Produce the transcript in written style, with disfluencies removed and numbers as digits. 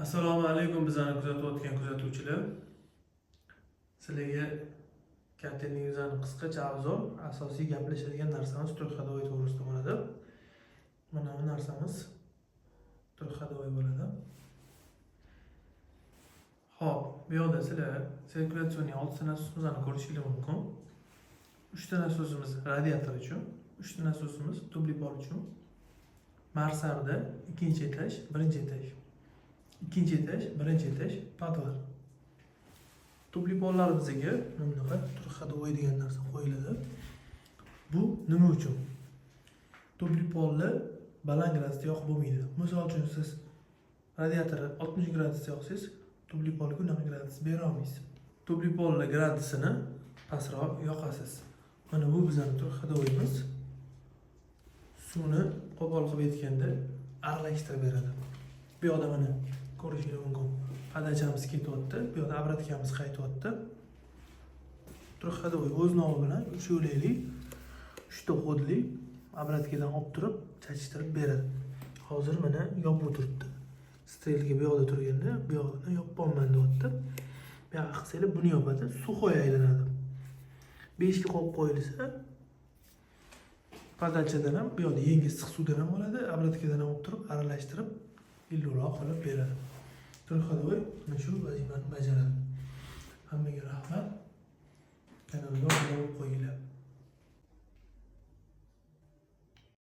Assalomu alaykum, bizani kuzatayotgan kuzatuvchilar. Sizlarga kotelniyimizani qisqacha обзор, asosiy gaplashadigan narsamiz трехходовой to'g'risida bo'ladi. Mana bu narsamiz трехходовой bo'ladi. Xo'p, bu yoqda sizlar циркуляционный oltita nasosimizni ko'rishingiz mumkin. Uchta nasosimiz radiator uchun, uchta nasosimiz тёплый пол uchun. Mansarda ikkinchi etaj, birinchi etaj. Ikkinchi etaj, birinchi etaj, podval. Тёплый пол larimizga mana bunaqa трехходовой degan narsa qo'yiladi. Bu nima uchun? Тёплый пол ni baland gradusda yoqib bo'lmaydi. Misol uchun, siz radiatorni 60 gradusda yoqsangiz, тёплый пол ga unaqa gradus bera olmaysiz. Тёплый пол ni gradusini pastroq yoqasiz. Mana bu bizani трехходовой imiz. Suvni qo'pol qilib aytganda aralashtirib beradi. Bu yoqda mana ko'rishingiz mumkin. Подача miz ketyapti, bu yoqda обратка miz qaytyapti. Трехходовой o'z nomi bilan uch yo'lakli, uchta ход li обратка dan olib turib, chachishtirib beradi. Hozir mana yopib o'tiribdi. Стрелка bu yoqda turganda, bu yoqni yopolman deyapti. Bu yoqqa qilsanglar, buni yopadi, сухой aylanadi. 5 ga qo'yib qo'yilsa, подача dan ham, bu yoqda yangi issiq suvdan ham oladi, обратка dan ham olib turib, aralashtirib, iliqroq qilib beradi. Трехходовой mana shu vazifani bajaradi. Hammaga rahmat. Kanalga obuna bo'lib qo'yinglar.